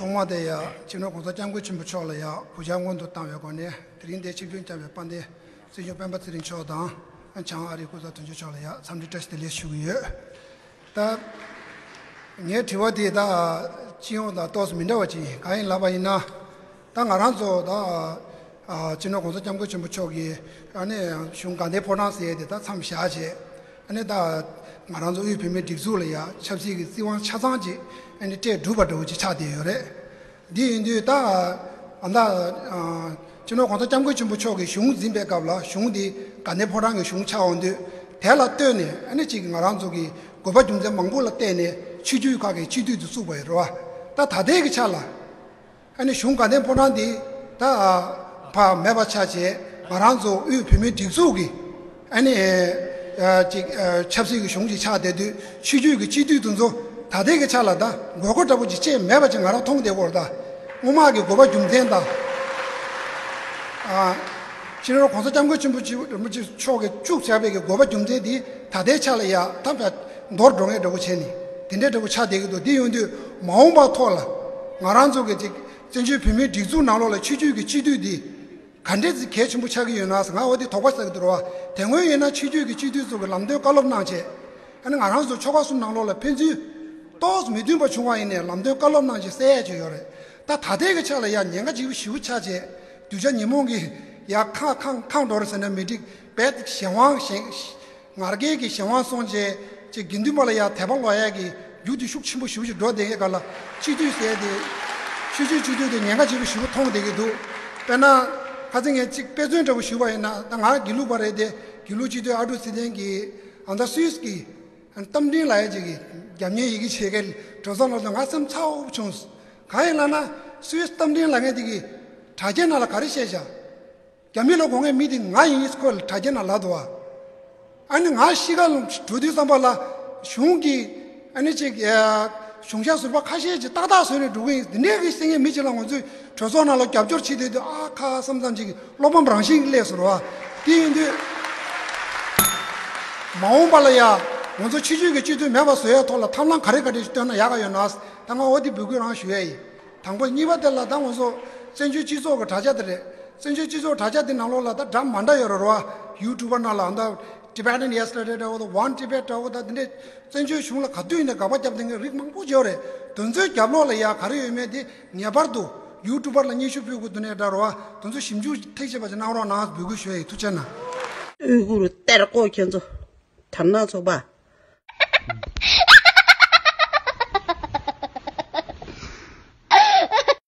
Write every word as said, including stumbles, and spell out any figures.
ཐོག་མ་དེ་ཡང་སྤྱི་ནོར་༸གོང་ས་༸སྐྱབས་མགོན་ཆེན་པོ་མཆོག་ལ་ཡང་གུས་ཕྱག་སྔོན་དུ་བཏང་བའི་སྒོ་ནས། དེ་རིང་འདིར་ཆིབས་བསྒྱུར་བསྐྱངས་པའི་དཔལ་ལྡན་སྲིད་སྐྱོང་སྤེན་པ་ཚེ་རིང་མཆོག་དང་། བྱང་ཨ་རིའི་སྐུ་ཚབ་དོན་གཅོད་མཆོག་ལ་ཡང་འཚམས་འདྲི་བཀྲ་ཤིས་བདེ་ལེགས་ཞུ་གི་ཡོད། ད་ངའི་དྲི་བ་དེ་ད་སྤྱི་ཡོངས་དང་ཏོག་ཙམ་མི་འདྲ་བ་ཅིག་ཡིན། གང་ཡིན་ལབ་པ་ཡིན་ན། ད་ང་རང་ཚོ་ད་ཨ་སྤྱི་ནོར་༸གོང་ས་༸སྐྱབས་མགོན་ཆེན་པོ་མཆོག་གིས་ཨ་ནི་གཞུང་དགའ་ལྡན་ཕོ་བྲང་ཟེར་ཡས་དེ་ད་མཚམས་བཞག་བྱས། ཨ་ནི་ད་ང་རང་ཚོ་དབུས་བོད་མིའི་སྒྲིག་འཛུགས་ལ་ཡང་ཆབ་སྲིད་ཀྱི་བཙན་དབང་ཆ་ཚང་ཅིག་ཨ་ནི་སྤྲད་གྲུབ་པ་འདྲ་བོ་ཅིག་ཆགས་བསྡད་ཡོད་རེད། འདི་ཡིན་དུས་ད་ཨ་ད་ཨ་སྤྱི་ནོར་༸གོང་ས་༸སྐྱབས་མགོན་ཆེན་པོ་མཆོག་གིས་གཞུང་འཛིན་པའི་སྐབས་ལ་གཞུང་འདི་དགའ་ལྡན་ཕོ་བྲང་གི་གཞུང་ཆགས་ཡོང་དུས། དེ་ལ་ལྟོས་ནས་ཨ་ནི་ཅིག་ང་རང་ཚོ་གི་དགོས་པ་རྒྱུ་མཚན་མང་པོ་ལ་བརྟེན་ནས་ཆོས་བརྒྱུད་ཁག་གི་སྤྱི་འཐུས་དེ་བཙུགས་པ་ཡིན་རེད་བ། ད་ད་ལྟའི་གི་ཆ་ལ། ཨ་ནི་གཞུང་དགའ་ལྡན་ཕོ་བྲང་འདི་ད་ཕར་མེད་པ་ཆགས་བྱས། ང་རང་ཚོ་དབུས་བོད་མིའི་སྒྲིག་འཛུགས་ཀྱི་ཨ་ནི་ཨ་ཅིག་ཨ་ཆབ་སྲིད་ཀྱི་གཞུང་ཅིག་ཆགས་བསྡད་དུས། ཆོས་བརྒྱུད་ཀྱི་སྤྱི་འཐུས་དེ་ཚོ་ད་ལྟའི་གི་ཆ་ལ་ད་དགོས་མཁོ་འདྲ་པོ་ཅིག་ཅིག་མེད་པ་ཅིག་ང་རང་མཐོང་བསྡད་ཡོད་རེད། ད་སྔོན་མ་གི་དགོས་པ་རྒྱུ་མཚན་དང་། ཨ་སྤྱི་ནོར་༸གོང་ས་༸སྐྱབས་མགོན་ཆེན་པོ་རིན་པོ་ཆེ་མཆོག་གིས་བཙུགས་བཞག་པའི་གི་དགོས་པ་རྒྱུ་མཚན་དེ་ད་ལྟའི་ཆ་ལ་ཡ་ད་ཕར་འདོར་འགྲོ་མཁན་འདྲ་པོ་བྱས་ནས་དེ་འདྲའི་འདྲ་པོ་ཆགས་བསྡད་ཀྱི་འདུག། དེ་ཡོང་དུས་མ་འོངས་པ་ཐོག་ལ་ང་རང་ཚོ་གི་ཅིག་བཙན་བྱོལ་བོད་མིའི་སྒྲིག་འཛུགས་ནང་ལོགས་ལ་ཆོས་བརྒྱུད་ཀྱི་སྤྱི་འཐུས་འདི་ག་འདྲས་ཅིག་གལ་ཆེན་པོ་ཆགས་ཀྱི་ཡོད་ན་ཟེར། ང་འོ་དེ་དོགས་པ་ཟ་གི་འདུག་ར་བ། དེ་སྔོན་ཡིན་ན་ཆོས་བརྒྱུད་ཀྱི་སྤྱི་འཐུས་ཚོ་གི་ལམ་སྟོན་བཀའ་སློབ་གནང་བྱས། ཨ་ནི་ང་རང་ཚོ་ཆོལ་ཁ་གསུམ་ནང་ལོགས་ལ་ཕན་ཚུན་ཏོག་ཙམ་མི་མཐུན་པ་བྱུང་བ་ཡིན་ནའི་ལམ་སྟོན་བཀའ་སློབ་གནང་བྱས་སེལ་ཡ་ཅིག་ཡོད་རེད། ད་ད་ལྟའི་གི་ཆ་ལ་ཡ་ཉེན་ཁ་ཆེན་པོ་ཞེ་པོ་ཆགས་བྱས། གདུལ་བྱ་ཉོན་མོངས་ཀྱི་ཡ་ཁ་ཁང་ཁང་འགྲོ་རེད་ཟེར་ན་མི་འགྲིག་པས། གཞན་དབང་གཞན་ངར་སྐད་ཀྱི་གཞན་དབང་སོང་བྱས་ཅིག་དགེ་འདུན་པ་ལ་ཡ་དད་པ་ལོག་ཡ་གི་རྒྱུ་དེ་ཤུགས་ཆེན་པོ་ཞེ་པོ་ཅིག་འགྲོ་བསྡད་མཁན་སྒང་ལ། སྤྱི་འཐུས་ཟེར་དེ་ཆོས་བརྒྱུད་སྤྱི་འཐུས་དེ་ཉེན་ཁ་ཆེན་པོ་ཞེ་པོ་མཐོང་བསྡད་ཀྱི་འདུག། དཔེར་ན་ཁ་སང་ངས་ཅིག་དཔེ་མཚོན་འདྲ་པོ་ཞུས་པ་ཡིན་ན། ད་ང་དགེ་ལུགས་པ་རེད་དེ། དགེ་ལུགས་སྤྱི་འཐུས་ཨ་འབྲུག་ཚེ་བརྟན་གྱིས་ཨ་ད་སུད་སི་གི་རྟ་མགྲིན་ལབ་ཡ་ཅིག་གི་རྒྱབ་གཉེར་ཡི་གེ་བྱེད་མཁན་གྲོས་ཚོགས་ནང་དུ་ང་སེམས་ཚ་པོ་བྱུང་། གང་ཡིན་ལབ་ན་སུད་སི་རྟ་མགྲིན་ལབ་མཁན་དེ་གིས་དྲ་རྒྱའི་ནང་ལ་ག་རེ་བཤད་བཞག། རྒྱ་མི་ལ་དགོས་མཁན་མི་དེ་ང་ཡིན་ཁོ་ལ་དྲ་རྒྱའི་ནང་ལབ་འདུག་བ། ཨ་ནི་ང་གཤིས་ཀ་ལ་འགྲོ་དུས་ཙམ་པ་ལ་གཞུང་གི་ཨ་ནི་ཅིག་གཞུང་ཞབས་ཟུར་པ་ཁ་ཤས་ཅིག་ཏག་ཏག་བཟོས་ནས་འགྲོ་གི་ཡིན། འདི་འདྲའི་གི་སེང་གེ་མི་ཅིག་ལ་ང་ཚོས་གྲོས་ཚོགས་ནང་ལ་རྒྱབ་སྐྱོར་བྱེད་བསྡད་དུས། ཨ་ཁ་བསམ་བསམ་ཅིག་གི་བློ་ཕམ་རང་བཞིན་གྱི་སླེབས་སོང་ར་བ། དེ་ཡིན་དུས་མ་འོངས་པ་ལ་ཡ་ང་ཚོ་ཆོས་བརྒྱུད་ཀྱི་སྤྱི་འཐུས་མེད་པ་བཟོ་ཡའི་ཐོག་ལ་ཐབས་ལམ་ག་རེ་ག་རེ་ཞིག་བཏོན་ན་ཡག་ག་ཡོད་ན། ད་ང་འོ་དེ་འབོད་སྐུལ་རང་ཞུ་ཡ་ཡིན། དང་པོ། གཉིས་པ་དེ་ལ་ད་ང་ཚོ་བཙན་བྱོལ་སྤྱི་ཚོགས་ཀྱི་དྲ་རྒྱ་དེ་རེད། བཙན་བྱོལ་སྤྱི་ཚོགས་དྲ་རྒྱ་དེ་ནང་ལོགས་ལ་ད་འདྲ་མ་འདྲ་ཡོད་རེད་ར་བ། ཡུ་ཊུབ་པར་ནང་ལ་ཨ་ད་Tibetan Yesterday འདྲ་བོ་དང་One Tibet འདྲ་བོ་དང་། དེ་འདྲའི་བཙན་བྱོལ་གཞུང་ལ་ག་དུས་ཡིན་ནའི་དགག་པ་བརྒྱབ་བསྡད་མཁན་རིགས་མང་པོ་ཅིག་ཡོད་རེད། དེ་ཚོའི་རྒྱབ་ལོགས་ལ་ཡ་ག་རེ་ཡོད་མེད་དེ་ངེས་པར་དུ་ཡུ་ཊུབ་པར་ལ་སྙན་ཞུ་ཕུལ་དགོས་འདུག་ནས་འདྲ་ར་བ། དེ་ཚོ་ཞིབ་འཇུག་ཐེག་ཆེ་བ་ཞིག་གནང་རོགས་གནང་འབོད་སྐུལ་ཞུ་ཡ་ཡིན། ཐུགས་རྗེ་གནང་། ཨོ་གུ་རུ་གཏེར་ཁོག་ཁྱེད་ཚོ་དར་ནག་ཚོགས་པ།